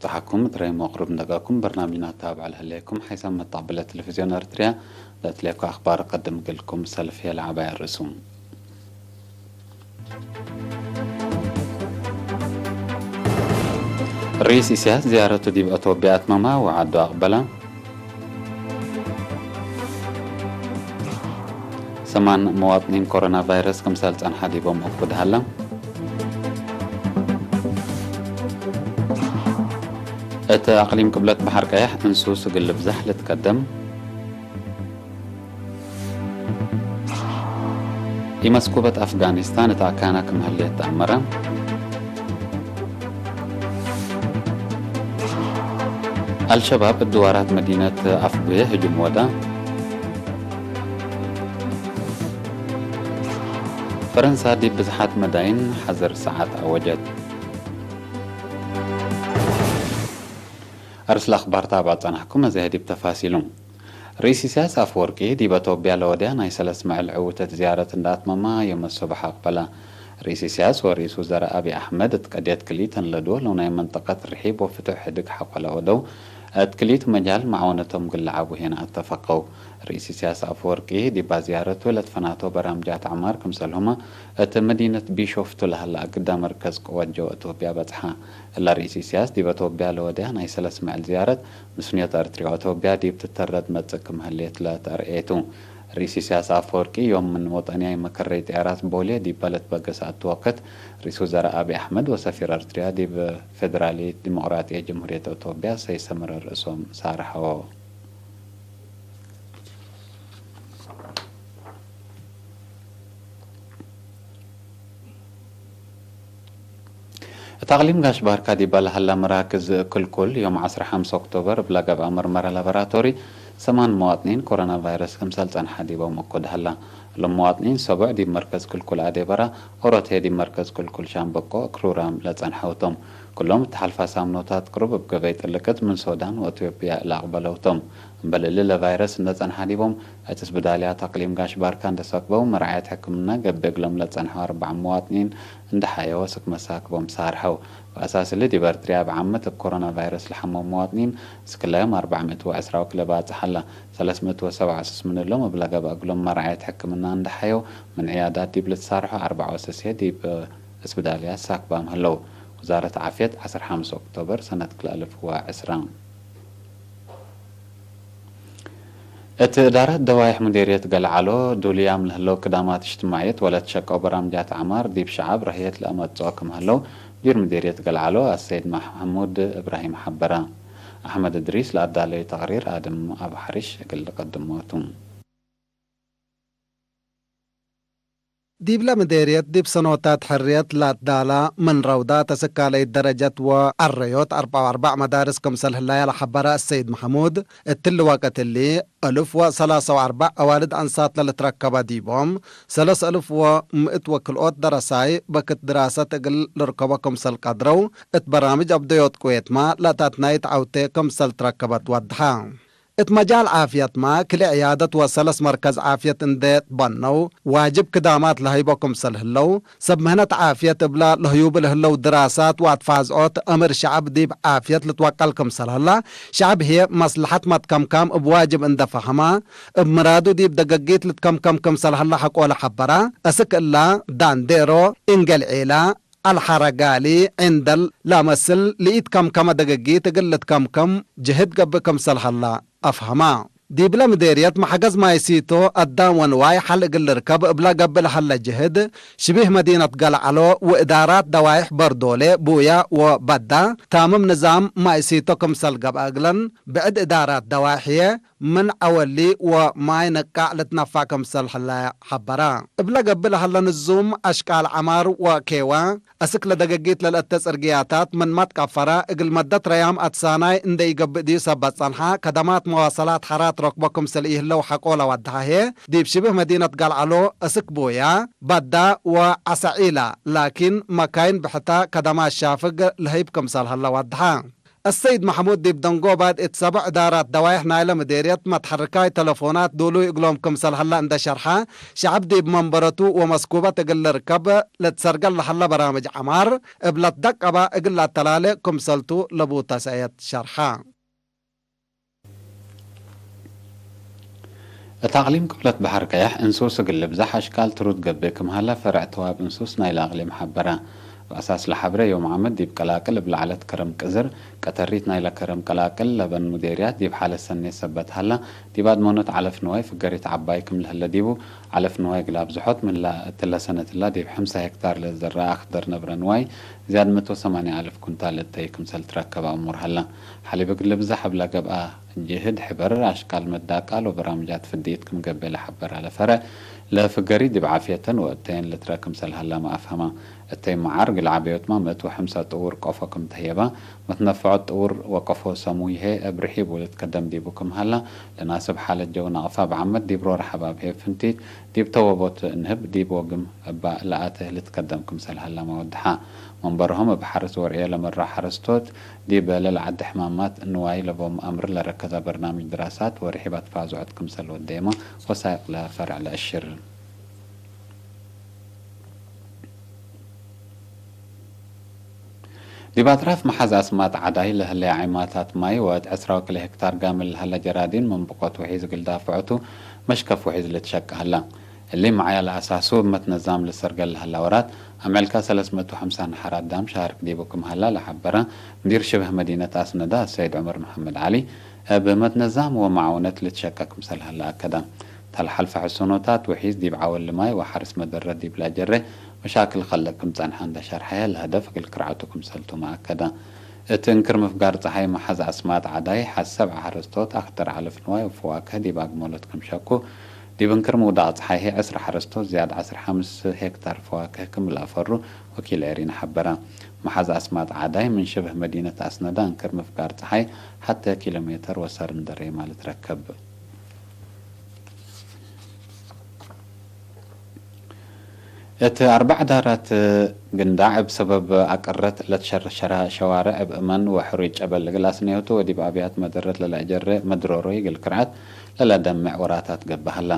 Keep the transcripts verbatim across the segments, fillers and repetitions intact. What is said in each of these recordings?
ጸሓኩም እት ረይም ወቅሩብ እንደቀኩም በርናምጅና ታብዕ ለህሌኩም ሓይሳም መጣቅብለ ቴሌቪዝዮን ኤርትርያ ለእትሌኮ አክባር እቀድም እግልኩም። ሰልፍ ህዬ ለዐባይ አርእሱ። ርኢስ ኢሳያስ ዝያረቱ ዲብ አቶብያ አትመማ ወዐዱ አቅበላ። ሰማን መዋጥኒን ኮሮና ቫይረስ ክምሰል ጸንሐ ዲቦም እኩድ ሀለ። እት አቅሊም ቅብለት በሐር ቀየሕ እንሱስ እግል ልብዘሕ ልትቀደም። ኢመስኩበት አፍጋኒስታን እት አካና ክም ህሌት ተአመረ። አልሸባብ እት ድዋራት መዲነት አፍጉየ ህጁም ወዳ። ፈረንሳ ዲብ ብዝሓት መዳይን ሐዘር ሰዓት አወጀት። አርስለ አክባር ታብዐ ጸናሕኩም፣ አዜ ዲብ ተፋሲሉ። ርኢስ ኢሳያስ አፈወርቂ ዲብ አቶብያ ለወድያ ናይ ሰለስ መዕል ዕዉተት ዝያረት እንደ አትመማ፣ ዮም አሰቡሕ አቅበለ። ርኢስ ኢሳያስ ወርኢስ ውዘራእ አብይ አሕመድ እት ቀድየት ክልኢተን ለድወል ወናይ መንጠቀት ርሒብ ወፍቱሕ ሕድግ ሐቆ ለወደው፣ እት ክልኢቱ መጃል መዓወነቶም እግል ለዐቡ ሄነ አተፈቀው። ርኢስ ኢሳያስ አፈወርቂ ዲባ ዝያረቱ ለትፈናተው በራምጃት ዐማር ክምሰልሁመ፣ እት መዲነት ቢሾፍቱ ለሀለ አግዳ መርከዝ ቅወት ጀው አቶብያ በጽሐ። እለ ርኢስ ኢሳያስ ዲብ አቶብያ ለወድያ ናይ ሰለስ መዕል ዝያረት፣ ምስንዮት ኤረትርያ ወአቶብያ ዲብ ትተረድ መጽእ ክም ህሌት ለተአርኤ ቱ። ርኢስ ኢሳያስ አፈወርቂ ዮም ምን ወጠንያይ መከረይ ጥያራት ቦሌ ዲብ በለትበገሰ አቱ ወቅት፣ ርኢስ ውዘራእ አብይ አሕመድ ወሰፊር ኤረትርያ ዲብ ፌደራልየት ዲሞቅራጥየት ጀምሁርየት አቶብያ ሰይድ ሰመረ ርእሶም ሳርሐዎ። እት አቅሊም ጋሽ ባርካ ዲበ ለሀላ መራክዝ ክልኩል፣ ዮም ዐስር ሐምስ ኦክቶበር እብ ለገብአ መርመረ ላቦራቶሪ፣ ሰማን መዋጥኒን ኮሮና ቫይረስ ክምሰል ጸንሐ ዲቦም እኩድ ሀላ። እሎም መዋጥኒን ሰቦዕ ዲብ መርከዝ ክልኩል አዴበራ፣ ኦሮት ህዬ ዲብ መርከዝ ክልኩል ሻምበቆ እክሩራም ለጸንሐው ቶም። ኩሎም እት ሐልፋ ሳምኖታት ቅሩብ እብ ገበይ ጥልቅት ምን ሶዳን ወአትዮጵያ ለአቅበለው ቶም። እምበል እሊ ለቫይረስ እንደ ጸንሐ ዲቦም፣ እት እስብዳልያት አቅሊም ጋሽ ባርካ እንደ ሰክበው፣ መርዓየት ሕክምና ገብእ እግሎም ለጸንሐው አርበዕ መዋጥኒን እንደ ሐየወ ስክ መሳክቦም ሳርሐው። በአሳስ እሊ ዲብ ኤረትርያ እብ ዓመት እብ ኮሮና ቫይረስ ለሐመው መዋጥኒን እስክላዮም አርበዕ ምእት ወዐስራ ወክልኤ ባጽሕ ሀላ። ሰለስ ምእት ወሰብዓ ወስስ ምን እሎም እብ ለገብአ እግሎም መርዓየት ሕክምና እንደ ሐየው፣ ምን ዕያዳት ዲብ ልትሳርሖ አርበዕ ወሰስ ህዬ ዲብ እስብዳልያት ሳክባም ሀለው። ውዛረት ዓፍየት ዐስር ሐምስ ኦክቶበር ሰነት ክልኤ አልፍ ወዐስራ። እት እዳረት ደዋይሕ ሙዴርየት ገልዓሎ፣ ዱሉያም ለህለው ክዳማት እጅትማዕየት ወለትሸቀው በራምጃት ዐማር ዲብ ሸዐብ ረህየት ለአመጽኦ ክም ሀለው፣ ሙዲር ሙዴርየት ገልዓሎ አሰይድ መሕሙድ እብራሂም ሐበረ። አሕመድ እድሪስ ለአዳለዩ ተቅሪር አድም አቡ ሐሪሽ እግል ልቀድሞ ቱ። ዲብለ ምዴርየት ዲብ ሰኖታት ሕርየት ለአትዳላ ምን ረውዳት እስካለይት ደረጀት ወዐረዮት አርበዕ ወአርበዕ መዳርስ ክምሰል ህለያ ለሐበረ አሰይድ መሐሙድ፣ እትሊ ወቅት እሊ፣ እልፍ ወሰላሰ ወአርበዕ አዋልድ አንሳት ለልትረከበ ዲቦም፣ ሰለስ እልፍ ወምእት ወክልኦት ደረሳይ በክት ድራሰት እግል ልርከቦ ክምሰል ቀድረው፣ እት በራምጅ አብደዮት ቁዌትመ ለእታትናይት ዐውቴ ክምሰል ትረከበት ወድሐ። እት መጃል ዓፍየትመ፣ ክልኤ ዕያደት ወሰለስ መርከዝ ዓፍየት እንዴ ትበነው፣ ዋጅብ ክዳማት ለሀይቦ ክምሰል ህለው፣ ሰብ ምህነት ዓፍየት እብለ ለህዩብ ለህለው ድራሳት ወአትፋዝዖት አምር ሸዐብ ዲብ ዓፍየት ልትወቀል ክምሰል ሀላ፣ ሸዐብ ህዬ መስለሐት መትከምካም እብ ዋጅብ እንዴ ፈሀመ፣ እብ ምራዱ ዲብ ደገጊት ልትከምከም ክምሰል ሀላ ሐቆለ ሐበረ። አስክ እላ፣ ዳንዴሮ፣ እንገልዔላ፣ አልሐረጋሊ፣ ዕንደል ለአመስል ለኢትከምከመ ደገጊት እግል ልትከምከም ጅህድ ገብእ ክምሰል ሀላ አፍሀማ። ዲብለ ምዴርየት መሐገዝ ማይ ሲቶ አዳም ወንዋይ ሐል እግል ልርከብ እብለ ገብእ ለሀለ ጅህድ፣ ሽቢህ መዲነት ገልዐሎ ወእዳራት ደዋይሕ በርዶሌ፣ ቡያ ወበዳ፣ ታምም ንዛም ማይ ሲቶ ክምሰል ገብአ እግለን፣ ብዕድ እዳራት ደዋይሕዬ ምን ዐወሊ ወማይ ነቃዕ ልትነፋ ክምሰል ሀለ ሐበረ። እብለ ገብእ ለሀለ ንዙም አሽቃል ዐማር ወኬወ፣ አስክ ለደገጊት ለልአተ ጽርግያታት ምን መትቀፈረ፣ እግል መደት ረያም አትሳናይ እንዴ ኢገብእ ዲዩ ሰበት ጸንሐ፣ ከደማት መዋሰላት ሐራት ረክቦ ክምሰል ኢህለው ሐቆ ለወድሐ ህዬ፣ ዲብ ሽብህ መዲነት ገልዐሎ፣ አስክ ቡያ፣ በዳ ወዐሰዒላ ላኪን መካይን ብሕተ ከደማት ሻፍግ ለህይብ ክምሰል ሀለ ወድሐ። አሰይድ መሕሙድ ዲብ ደንጎባት እት ሰብዕ ዳራት ደዋይሕ ናይለ ምዴርየት መትሐርካይ ተለፎናት ዱሉይ እግሎም ክምሰል ሀለ እንደ ሸርሐ፣ ሸዐብ ዲብ መንበረቱ ወመስኩበት እግል ልርከብ ለትሰርገል ለሀለ በራምጅ ዐማር እብ ለትደቀበ እግል ለአተላሌ ክምሰልቱ ለቡ ተሰእየት ሸርሐ። እት አቅሊም ቅብለት በሐር ቀየሕ እንሱስ እግል ልብዘሕ አሽካል ትሩድ ገብእ ክም ሀለ ፈርዕ ተዋብ እንሱስ ናይለ አቅሊም ሐበረ። እብ አሳስ ለሐብረ ዮም ዓመት ዲብ ቀላቅል እብ ለዐለት ከረም ቅዝር፣ ቀተሪት ናይለ ከረም ቀላቅል ለበን ሙዴርያት ዲብ ሓለት ሰኔት ሰበት ሀላ፣ ዲብ አድመኖት ዐለፍ ንዋይ ፍገሪት ዐባይ ክም ለህለ ዲቡ፣ ዐለፍ ንዋይ እግል አብዝሖት ምንላ እትለ ሰነትላ ዲብ ሐምሳ ሄክታር ለዘረአ አክደር ነብረ ንዋይ ዝያድ መቶ ሰማንያ አልፍ ኩንታል እተይ ክምሰል ትረከበ እሙር ሀላ። ሐሊብ እግል ልብዘሕ እብ ለገብአ ጅህድ ሕበር፣ አሽቃል መዳቃል ወበራምጃት ፍድኢት ክም ገብእ ለሐበረ ለፈርዕ፣ ለፍገሪ ዲብ ዓፍየተን ወእተየን ልትረ ክምሰል ሀላመ አፍሀመ። እተይ መዓር እግል ዐበዮትማ ምእት ወሐምሳ ጥውር ቆፎ ክም ተህየበ፣ መትነፈዖት ጥውር ወቆፎ ሰሙይ ህዬ እብ ርሒቡ ልትከደም ዲቡ ክም ሀላ፣ ለናስብ ሓለት ጀው ናቅፋ እብ ዓመት ዲብ ሮረ ሐባብ ህዬ ፍንቲት ዲብ ተወቦት እንህብ ዲብ ወግም እባ ለአተ ልትከደም ክምሰል ሀላመ ወደሐ። መንበርሆም እብ ሐርስ ወርዕየ ለመረ ሐረስቶት፣ ዲብ ለልዓዲ ሕማማት ንዋይ ለቦም አምር ለረከዘ በርናምጅ ድራሳት ወርሒብ አትፋዝዖት ክምሰል ወደየመ ወሳይቅ ለፈርዕ ለአሽር። ዲብ አጥራፍ መሓዝ አስማጥ ዐዳይ ለህለየ ዒማታት ማይ ወእት ዕስራ ወክልኤ ሄክታር ጋምል ለሀለ ጀራዲን መንብቆት ውሒዝ እግል ዳፍዖቱ መሽከፍ ውሒዝ ልትሸቀ ሀላ። እሊ መዓያ ለአሳሱ እብ መትነዛም ልሰርገል ለሀላ ወራት፣ አምዕልካ ሰለስ መቱ ወሐምሳ ነሐር አዳም ሻርክ ዲቡ ክም ሀላ ለሐበረ ምዲር ሽብህ መዲነት አስነዳ አሰይድ ዑመር መሐመድ ዐሊ፣ እብ መትነዛም ወመዓውነት ልትሸቀ ክምሰል ሀላ አከደ። ተለሐልፈ ሕሱኖታት ውሒዝ ዲብ ዐወሊ ማይ ወሐርስ መደረት ዲብ ለአጀሬ መሻክል ከልቅ ክም ጸንሐ እንደ ሸርሐ፣ ለሀደፍ እግል ክርዐቱ ክምሰልቱመ አከደ። እት እንክር ምፍጋር ጸሓይ መሓዝ አስማጥ ዐዳይ ሐሰብ ሐረስቶት አክደር ዐለፍ ንዋይ ወፈዋክህ ዲብ አግመሎት ክም ሸኩ፣ ዲብ እንክር ምውዳቅ ጸሓይ ህይ ዕስር ሐረስቶት ዝያድ ዐስር ሐምስ ሄክታር ፈዋክህ ክም ለአፈሩ ወኪል ኤሪን ሐበረ። መሓዝ አስማጥ ዐዳይ ምን ሽብህ መዲነት አስነዳ እንክር ምፍጋር ጸሓይ ሐቴ ኪሎ ሜተር ወሰር እንደሬማ ልትረከብ። እት አርበዕ ዳራት ግንዳዕ እብ ሰበብ አቅረት ለትሸርሸረ ሸዋርዕ እብ እመን ወሕሩይ ጨበል እግል አስኔቱ ወዲብ አብያት መደረት ለለአጀሬ መድሮሮይ እግል ክርዐት ለለደምዕ ወራታት ገብእ ሀላ።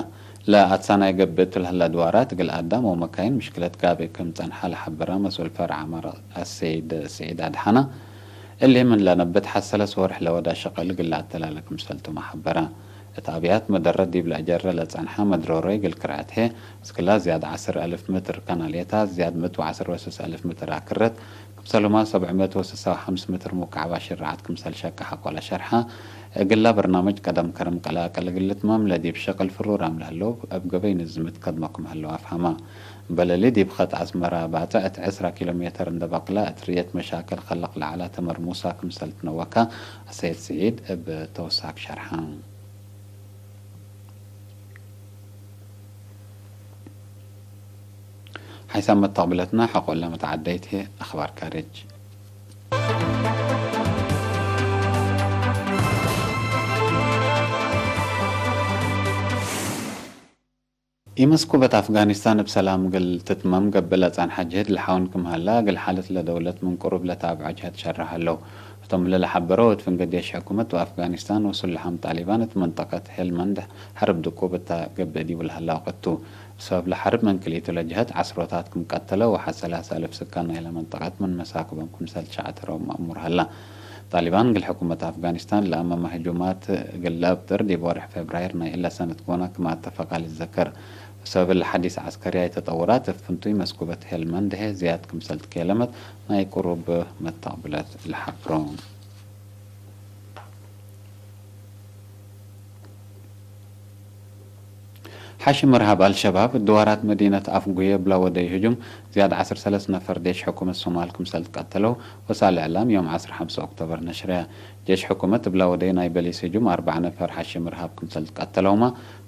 ለአትሳናይ ገብእ እቱ ለሀለ አድዋራት እግል አዳም ወመካይን ምሽክለት ጋብእ ክም ጸንሐ ለሐበረ መስኡል ፈርዕ ዐማር አሰይድ ስዒድ አድሓና፣ እሊ ምን ለነብት ሐሰለስ ወርሕ ለወዳ ሸቅል እግል ለአተላለ ክምሰልቱመ ሐበረ። እት አብያት መደረት ዲብ ለአጀረ ለጸንሐ መድሮሮይ እግል ክርዐት ህዬ፣ እስክላ ዝያድ ዐስር አልፍ ምትር ከናልየታት፣ ዝያድ ምእት ወዐስር ወስስ አልፍ ምትር አክረት፣ ክምሰልሁመ ሰብዕ ምእት ወስሳ ወሐምስ ምትር ሙካዕብ አሽርዓት ክምሰል ሸቀ ሐቆ ለሸርሐ፣ እግላ በርናምጅ ቀደም ከረም ቀላቅል እግል ልትመም ለዲብ ሸቅል ፍሩራም ለህለው እብ ገበይ ንዝምት ከድሞ ክም ህለው አፍሀመ። እምበለሊ ዲብ ኸጥ አስመረ ባጽዕ እት ዕስራ ኪሎ ሜተር እንደ በቅለ እት ርእየት መሻክል ከልቅ ለዐለ ተመር ሙሳ ክምሰል ትነወከ አሰይድ ስዒድ እብ ተውሳክ ሸርሐ። ሓይሳም መተቅብለትና ሐቆለ መተዓደይት ህዬ አኽባር ካርጅ። ኢመስኩበት አፍጋኒስታን እብ ሰላም እግል ትትመም ገብእ ለጸንሐ ጅህድ ለሐውን ክም ሀላ፣ እግል ሓለት ለደውለት ምን ቅሩብ ለታብዖ ጅሀት ሸርሕ ሀለው። እቶም እለ ለሐበረው፣ እት ፍንገ ዴሽ ሕኩመት ወአፍጋኒስታን ወሱልሓም ጣሊባን እት መንጠቀት ሄልመንድ ሐርብ ድቁብ እተ ገብእ ዲቡ ለሀላ ወቅት ቱ። እብ ሰበብ ለሐርብ ምን ክልኢቱ ለጅሀት ዐስሮታት ክም ቀተለ ወሐሰላሰ አልፍ ስካን ናይለ መንጠቀት ምን መሳክቦም ክምሰል ሸዐተረው መእሙር ሀላ። ጣሊባን እግል ሕኩመት አፍጋኒስታን ለአመመ ህጁማት እግል ለአብጥር ዲብ ወርሕ ፌብራይር ናይ እለ ሰነት ጎነ ክም አተፈቃ ልትዘከር። እብ ሰበብ እለ ሐዲስ ዐስከርያይ ተጠውራት እብ ፍንቱይ መስኩበት ሄልመንድ ህዬ ዝያድ ክምሰል ትኬለመት ናይ ቅሩብ መተቅብለት ለሐብሮ። ሐሽም እርሃብ አልሸባብ ድዋራት መዲነት አፍጉየ እብላ ወደዩ ህጁም ዝያድ ዐስር ሰለስ ነፈር ዴሽ ሕኩመት ሶማል ክምሰል ትቀተለው ወሳል እዕላም ዮም ዐስር ሐምስ ኦክቶበር ነሽረየ። ዴሽ ሕኩመት እብላ ወደዩ ናይ በሊስ ህጁም አርበዕ ነፈር ሐሽም እርሃብ ክምሰል ትቀተለውመ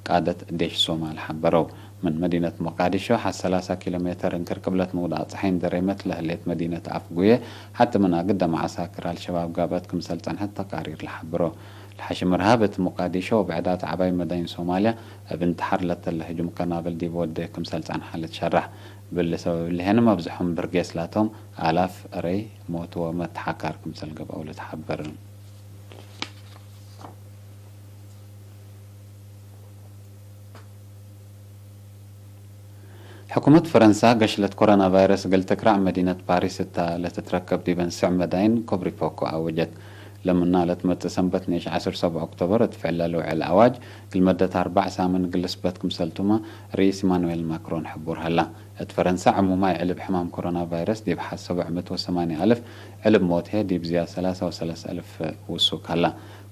ቃደት ዴሽ ሶማል ሐበረው። ምን መዲነት ሞቃዲሾ ሐሰላሳ ኪሎ ሜተር እንክር ቅብለት ምውዳቅ ጸሓይ እንዴ ሬመት ለህሌት መዲነት አፍጉየ ሐቲ ምን አግደመ ዐሳክር አልሸባብ ጋብአት ክምሰል ጸንሐት ተቃሪር ለሐብሮ። ለሐሽም እርሃብ እት ሞቃዲሾ ወብዕዳት ዐባይ መዳይን ሶማልያ እብ እንተሓር ለተለ ህጁም ቀናብል ዲብ ወዴ ክምሰል ጸንሐ ልትሸረሕ። እብሊ ሰበብ እሊ ህን መብዝሖም ብርጌስ ላቶም አላፍ እረይ ሞት ወመትሓካር ክምሰል ገብአው ልትሓበር። ሕኩመት ፈረንሳ፣ ገሽለት ኮሮና ቫይረስ እግል ትክራዕ መዲነት ፓሪስ እታ ለትትረከብ ዲበ እንስዕ መዳይን ኮብሪፖኮ አወጀት። ለምና ለትመጽእ ሰንበት ንኢሽ ዐስር ሰብዕ ኦክቶበር እት ፍዕል ለልውዕል አዋጅ፣ እግል መደት አርበዕ ሳምን እግል ልስበት ክምሰልቱመ ርኢስ ኢማኑኤል ማክሮን ሕቡር ሀላ። እት ፈረንሳ፣ ዕሙማይ ዕልብ ሕማም ኮሮና ቫይረስ ዲብ ሐ ሰብዕ ምእት ወሰማንያ አልፍ፣ ዕልብ ሞት ህዬ ዲብ ዝያድ ሰላሳ ወሰለስ አልፍ ውሱክ ሀላ።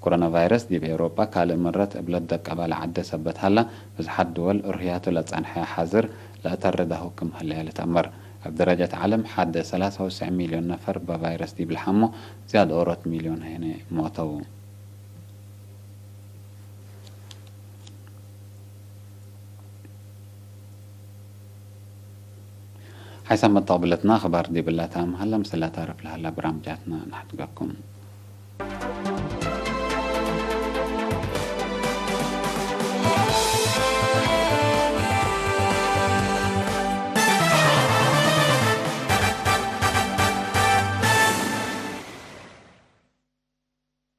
ኮሮና ቫይረስ ዲብ ኤውሮጳ ካልእ መረት እብ ለትደቀባለ ዐደ ሰበት ሀላ፣ ብዝሓት ድወል እሩህያቱ ለጸንሐ ሐዝር ለአተርዳሁ ክም ህለየ ልትአመር። እብ ደረጀት ዐለም፣ ሐደ ሰላሳ ወትሰዕ ሚልዮን ነፈር በቫይረስ ዲብ ለሐሞ፣ ዝያድ ኦሮት ሚልዮን ህኔ ሞተው። ሓይሳም መተቅብለትና አኽባር ዲብላ ታም ሀላ፣ ምስላ ታርፍ ለሀላ ብራምጃትና ነሐድገኩም።